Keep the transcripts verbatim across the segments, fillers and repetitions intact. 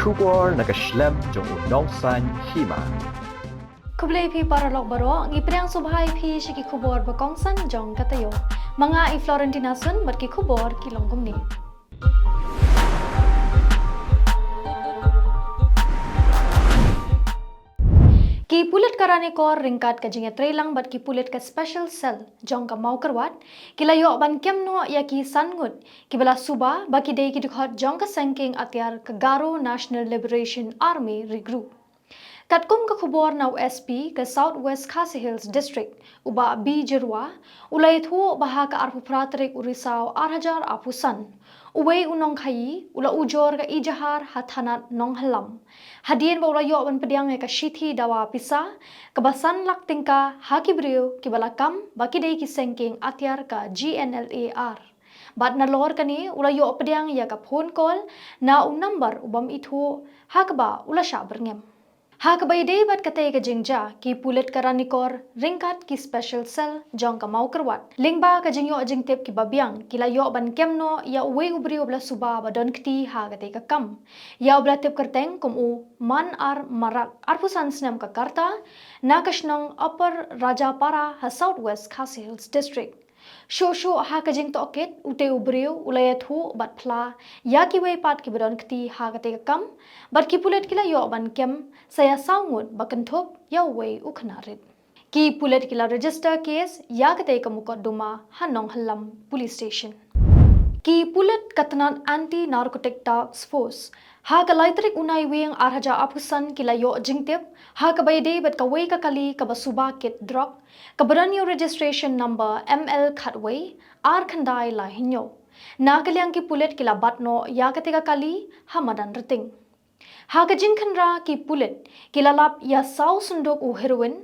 Khubor na ka shlem jong u Nongsaiñ Hima. Khublei phi paralok baroh, ngi pdiang sngewbha ïa phi sha ki khubor ba kongsan jong ka taïew. Ma nga i Florentina Sun bad ki khubor ki long kumne. Ki pulit ka Ranikor ryngkat ka jingïatreilang bad ki pulit ka Special Cell jong ka Mawkyrwat ki la ïoh ban kem noh ïa ki san ngut kiba la suba ba ki dei ki dkhot jong ka seng kieng atiar ka Garo National Liberation Army, RNLA. Katkum ka khubor na u SP ka South West Khasi Hills District, u Bah B Jyrwa, u la ïathuh ba ha ka arphew phra tarik u Risaw ar hajar arphew san, uwei u nongkhaïi u la ujor ka ejahar ha thanat Nonghyllem, hadien ba u la ïoh ban pdiang ïa ka shithi dawa pisa kaba san lak tyngka ha ki briew kiba la kam ba ki dei ki seng kieng atiar ka GNLA R. Bad nalor kane u la ïoh pdiang ïa ka phone call na u number u bym ithuh ha kaba u la shah byrngem. Ha kaba ïadei bad katei ka jingjia, ki pulit ka Ranikor ryngkat ki Special Cell jong ka Mawkyrwat, lyngba ka jingïoh jingtip kiba biang, ki la ïoh ban kem noh ïa uwei u briew uba la suba ba don kti ha katei ka kam, ïa uba la tip kyrteng kum u Manar Marak, arphew san snem ka rta, na ka shnong Upper Rajapara ha South West Khasi Hills District. Shuh shuh ha ka jingtohkit, utei u briew u la ïathuh bad phla ïa kiwei pat kiba don kti ha katei ka kam, bad ki pulit ki la ïoh ban kem sa ïa saw ngut ba kynthup ïa uwei u khynnah rit. Ki pulit ki la register case ïa katei ka mukotduma ha Nonghyllem Police Station. Ki pulit ka tnat Anti Narcotic Task Force ha ka lai tarik u Naiwieng ar hajar arphew san ki la ïoh jingtip ha kaba ïadei bad kawei ka kali kaba suba kit drok kaba don ïa u registration number M L khatwei ar khyndai lai hynñiew. Na ka liang ki pulit ki la bat noh ïa katei ka kali ha madan Rting. Ha ka jingkhynra ki pulit ki la lap ïa saw synduk u heroin,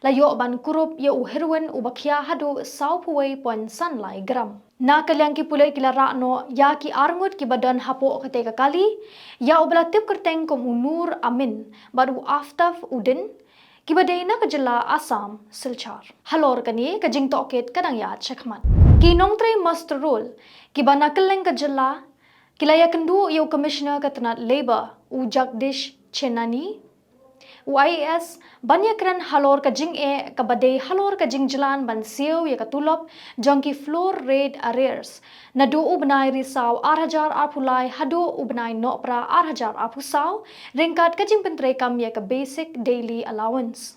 la ïoh ban kurup ïa u heroin uba khia haduh sawphew wei point san lai gram. Na ka liang ki pulit ki la rah noh ïa ki arngut kiba don hapoh katei ka kali, ïa uba la tip kyrteng kum u Nur Amin bad u Aftaf Uddin, kiba dei na ka jylla Assam, Silchar. Halor kane ka jingtohkit ka dang ïaid shakhmat. Ki nongtrei muster roll kiba na kylleng ka jylla ki la ïakynduh ïa u Commissioner ka tnat Labour, u Jagdish Chenani, u IAS, ban ïakren halor ka jingeh kaba dei halor ka jingjlan ban siew ïa ka tulop jong ki floor rate arrears naduh u bnai Risaw ar hajar arphew lai haduh u bnai Nohprah ar hajar arphew saw, ryngkat ka jingpyntreikam ïa ka Basic Daily Allowance.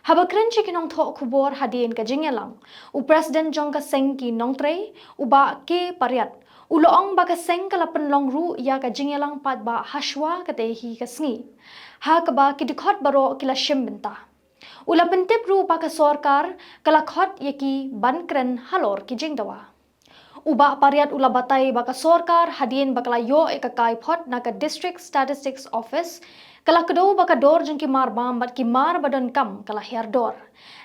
Haba kren sha ki nongthoh khubor hadien ka jingïalang, u President jong ka seng ki nongtrei, u Bah K Pariat, u la ong ba ka seng ka la pynlong ruh ïa ka jingïalang paidbah hashwa katei hi ka sngi, ha kaba ki dkhot baroh ki la shim bynta. U la pyntip ruh ba ka sorkar ka la khot ïa ki ban kren halor ki jingdawa. U Bah Pariat u la batai ba ka sorkar hadien ba ka la ïoh ïa ka kaiphod na ka District Statistics Office, ka la kdew ba ka dor jong ki mar bam bad ki mar ba donkam ka la hiar dor.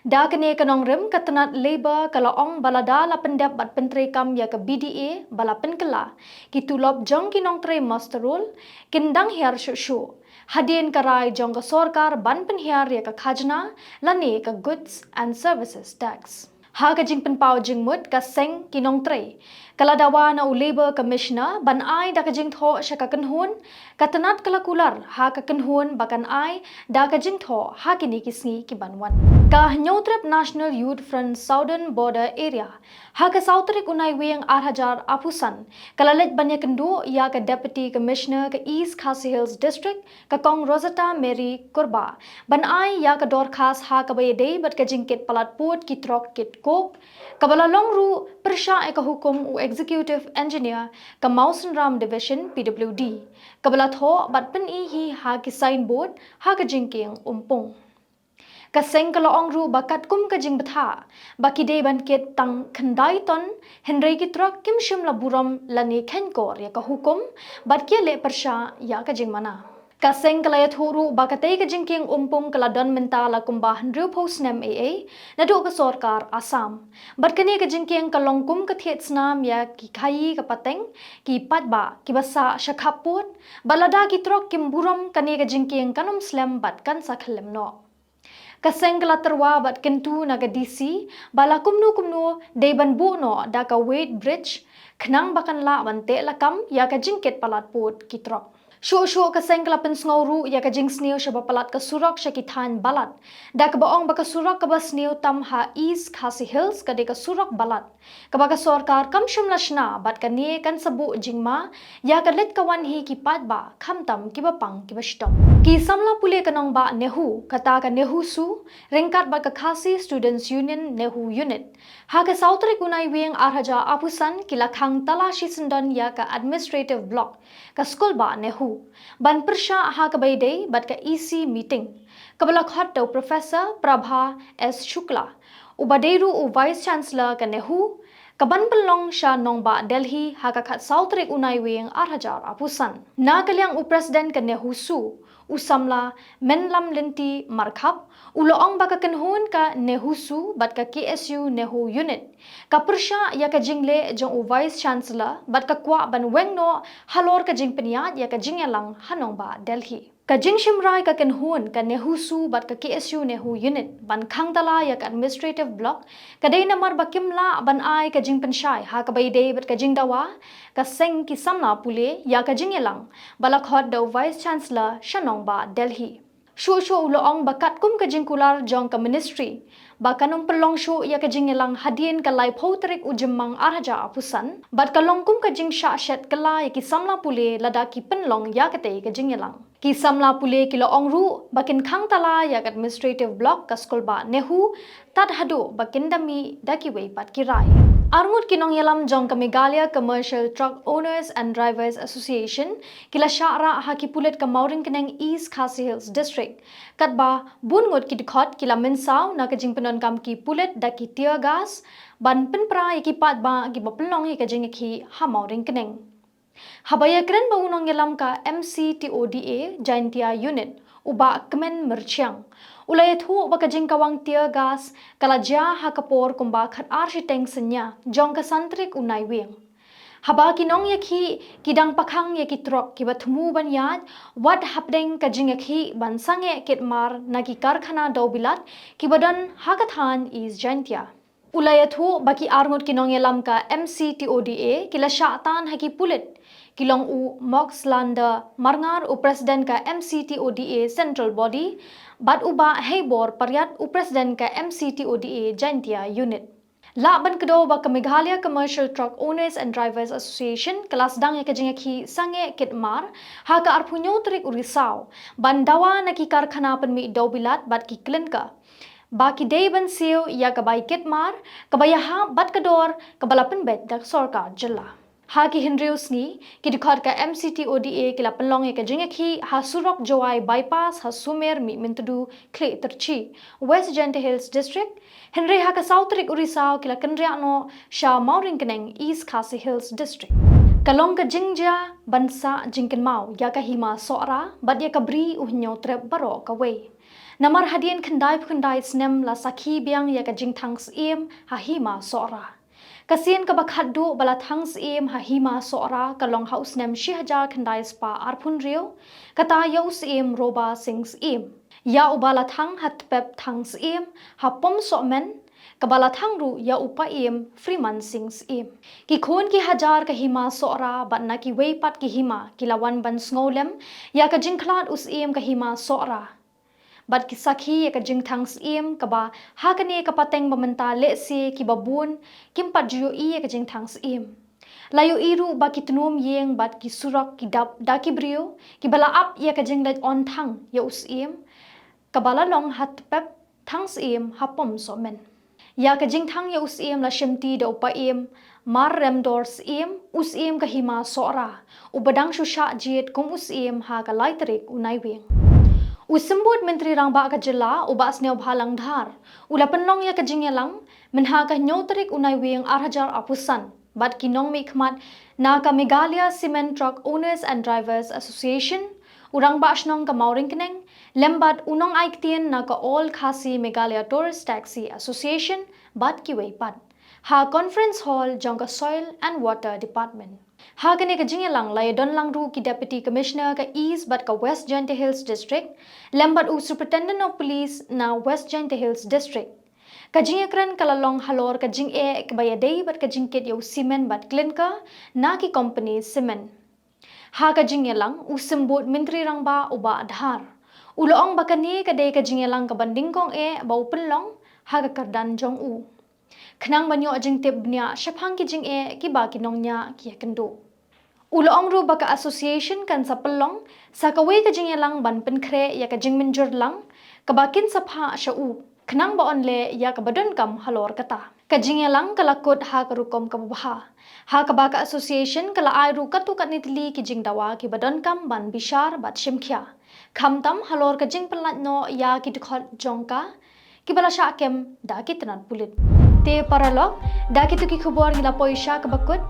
Da kane ka nongrim, ka tnat Labour ka la ong ba lada la pyndep bad pyntreikam ïa ka BDA ba la pynkylla, ki tulop jong ki nongtrei muster roll kin dang hiar shuh shuh, hadien ka rai jong ka sorkar ban pynhiar ïa ka khajna lane ka Goods and Services Tax. Ha ka jingpynpaw jingmut, ka seng ki nongtrei ka la dawa na u Labour Commissioner ban ai da ka jingthoh sha ka kynhun. Ka tnat ka la kular ha ka kynhun ba kan ai da ka jingthoh ha kine ki sngi ki ban wan. Ka Hynñiewtrep National Youth Front Southern Border Area, ha ka saw tarik u Naiwieng ar hajar arphew san, ka la leit ban ïakynduh ïa ka Deputy Commissioner ka East Khasi Hills District, ka Kong Rosetta Mary Kurbah, ban ai ïa ka dorkhas ha kaba ïadei bad ka jingkit palat pud ki trok kit coke, kaba la long ruh pyrshah ïa ka hukum u Executive Engineer ka Mawsynram Division, PWD, kaba la thoh bad pyni hi ha ki signboard ha ka jingkieng Umpung. Ka seng ka la ong ruh ba katkum ka jingbthah ba ki dei ban kit tang khyndai ton, hynrei ki trok kim shym la burom lane kheiñkor ïa ka hukum bad ki ïaleh pyrshah ïa ka jingmana. Ka seng ka la ïathuh ruh ba katei ka jingkieng Umpung ka la don mynta la kumba hynriewphew snem ei ei naduh ka sorkar Assam. Bad kane ka jingkieng ka long kum ka thied snam ïa ki khaïi ka pateng, ki paidbah kiba sah sha khappud, bad lada ki trok kim burom, kane ka jingkieng kan ym slem bad kan sa khyllem noh. Ka seng ka la tyrwa bad kyntu na ka DC ba la kumno kumno dei ban buh noh da ka weight bridge, khnang ba kan lah ban teh lakam ïa ka jingkit palat pud ki trok. Shuh shuh ka seng ka la pynsngew ruh ïa ka jingsniew shaba palat ka surok sha ki thaiñ Balat, da kaba ong ba ka surok kaba sniew tam ha East Khasi Hills ka dei ka surok Balat, kaba ka sorkar kam shym la shna bad kane kan sa buh jingma ïa ka leit ka wan hi ki paidbah khamtam kiba pang kiba shitom. Ki samla pule ka nongbah NEHU, kata ka NEHUSU, ryngkat bad ka Khasi Students Union NEHU Unit, ha ka saw tarik u Naiwieng ar hajar arphew san ki la khang talashi syndon ïa ka Administrative Block, ka skulbah NEHU, ban pyrshah ha kaba ïadei bad ka E C meeting, kaba la khot da u Professor Prabha S Shukla, uba dei ruh u Vice Chancellor ka NEHU, ka ban pynlong sha nongbah Delhi ha ka khatsaw tarik u Naiwieng ar hajar arphew san. Na ka liang u President ka NEHUSU, u samla Menlamlinti Markhap, u la ong ba ka kynhun ka NEHUSU bad ka K S U NEHU Unit ka pyrshah ïa ka jingleh jong u Vice Chancellor bad ka kwah ban weng noh halor ka jingpynïaid ïa ka jingïalang ha nongbah Delhi. Ka jingshim rai ka kynhun ka NEHUSU bad ka K S U NEHU Unit ban khang tala ïa ka Administrative Block ka dei namar ba kim lah ban ai ka jingpynshai ha kaba ïadei bad ka jingdawa ka seng ki samla pule ïa ka jingïalang ba la khot da u Vice Chancellor sha nongbah Delhi. Shuh shuh u la ong ba katkum ka jingkular jong ka Ministry, ba kan ym pynlong shuh ïa ka jingïalang hadien ka laiphew tarik u Jymmang ar hajar arphew san, bad ka long kum ka jingshah shet kylla ïa ki samla pule lada ki pynlong ïa katei ka jingïalang. Ki samla pule ki la ong ruh ba kin khang tala ïa ka Administrative Block ka skulbah NEHU tad haduh ba kin da mih da kiwei pat ki rai. Arngut ki nongïalam jong ka Meghalaya Commercial Truck Owners and Drivers Association ki la shah rah ha ki pulit ka Mawryngkneng, East Khasi Hills District, katba bun ngut ki dkhot ki la mynsaw na ka jingpyndonkam ki pulit da ki tear gas ban pynpra ïa ki paidbah kiba pynlong ïa ka jingïakhih ha Mawryngkneng. Haba ïakren bad u nongïalam ka M C T O D A Jaintia Unit, u Bah Kmen Myrchiang, u la ïathuh ba ka jingkawang tear gas ka la jia ha ka por kumba khatar shiteng synñia jong ka san tarik u Naiwieng, haba ki nongïakhih ki dang pakhang ïa ki trok kiba thmu ban ïaid, wat hapdeng ka jingïakhih ban sangeh kit mar na ki karkhana dewbilat kiba don ha ka thaiñ East Jaintia. U la ïathuh ba ki arngut ki nongïalam ka M C T O D A ki la shah tan ha ki pulit, ki long u Moxlander Marngar, u President ka M C T O D A Central Body, bad u Bah Heibor Pariat, u President ka M C T O D A Jaintia Unit. Lah ban kdew ba ka Meghalaya Commercial Truck Owners and Drivers Association ka la sdang ïa ka jingïakhih sangeh kit mar ha ka arphew hynñiew tarik u Risaw, ban dawa na ki karkhana pynmih dewbilat bad ki klinker, ba ki dei ban siew ïa ka bai kit mar kaba ïahap bad ka dor kaba la pynbeit da ka sorkar jylla. Ha ki hynriew sngi, ki dkhot ka M C T O D A ki la pynlong ïa ka jingïakhih ha surok Jowai Bypass ha Sumer, Mihmyntdu, Khliehtyrshi, West Jaintia Hills District, hynrei ha ka saw tarik u Risaw ki la kynriah noh sha Mawryngkneng, East Khasi Hills District. Ka long ka jingjia ban sah jingkynmaw ïa ka Hima Sohra bad ïa ka Bri u Hynñiewtrep baroh kawei, namar hadien khyndaiphew khyndai snem la sakhi biang ïa ka jingthang syiem ha Hima Sohra. Ka sien kaba khatduh ba la thang syiem ha Hima Sohra ka long ha u snem shi hajar khyndai spah arphew hynriew, kata ïa u Syiem Roba Sing Syiem, ïa uba la thang ha tpep thang syiem ha Pom Sohmen, kaba la thang ruh ïa u Paiem Freeman Sing Syiem. Ki khun ki hajar ka Hima Sohra bad na kiwei pat ki hima ki la wan ban sngewlem ïa ka jingkhlad u syiem ka Hima Sohra, bad ki sakhi ïa ka jingthang syiem, kaba ha kane ka pateng ba mynta lehse kiba bun kim pat ju ïohi ïa ka jingthang syiem. La ïohi ruh ba ki tnum ïing bad ki surok ki dap da ki briew kiba la ap ïa ka jingleit on thang ïa u syiem, kaba la long ha tpep thang syiem ha Pom Sohmen. Ïa ka jingthang ïa u syiem la shimti da u Paiem Marremdor Syiem, u Syiem ka Hima Sohra, uba dang shu shah jied kum u Syiem ha ka lai tarik u Naiwieng. U Symbud Myntri Rangbah ka jylla, u Bah Sniawbhalang Dhar, u la pynlong ïa ka jingïalang mynha ka hynñiew tarik u Naiwieng ar hajar arphew san bad ki nongmihkhmat na ka Meghalaya Cement Truck Owners and Drivers Association, u Rangbah Shnong ka Mawryngkneng, lem bad u nongai ktien na ka All Khasi Meghalaya Tourist Taxi Association bad kiwei pat, ha Conference Hall jong ka Soil and Water Department. Ha kane ka jingïalang la ïadon lang ruh ki Deputy Commissioner ka East bad ka West Jaintia Hills District, lem bad u Superintendent of Police na West Jaintia Hills District. Ka jingïakren ka la long halor ka jingeh kaba ïadei bad ka jingkit ïa u cement bad clinker na ki company cement. Ha ka jingïalang, u Symbud Myntri Rangbah u Bah Dhar u la ong ba kane ka dei ka jingïalang ka ban nyngkong eh ba u pynlong ha ka kyrdan jong u, khnang ban ïoh jingtip bniah shaphang ki jingeh kiba ki nongñiah ki ïakynduh. U la ong ruh ba ka association kan sa pynlong sa kawei ka jingïalang ban pynkhreh ïa ka jingmynjur lang kaba kin sa phah sha u, khnang ba un leh ïa kaba donkam halor kata. Ka jingïalang ka la kut ha ka rukom kaba bha, ha kaba ka association ka la ai ruh katto katne tylli ki jingdawa kiba donkam ban bishar bad shimkhia, khamtam halor ka jingpynlait noh ïa ki dkhot jong ka kiba la shah kem da ki tnat pulit. Te paralok, da kito ki khubor ngi la poi sha kaba kut.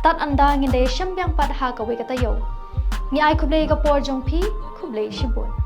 Tad ynda ngin da ïashem biang pat ha kawei ka taïew. Ngi ai khublei ka por jong phi, khublei shibun.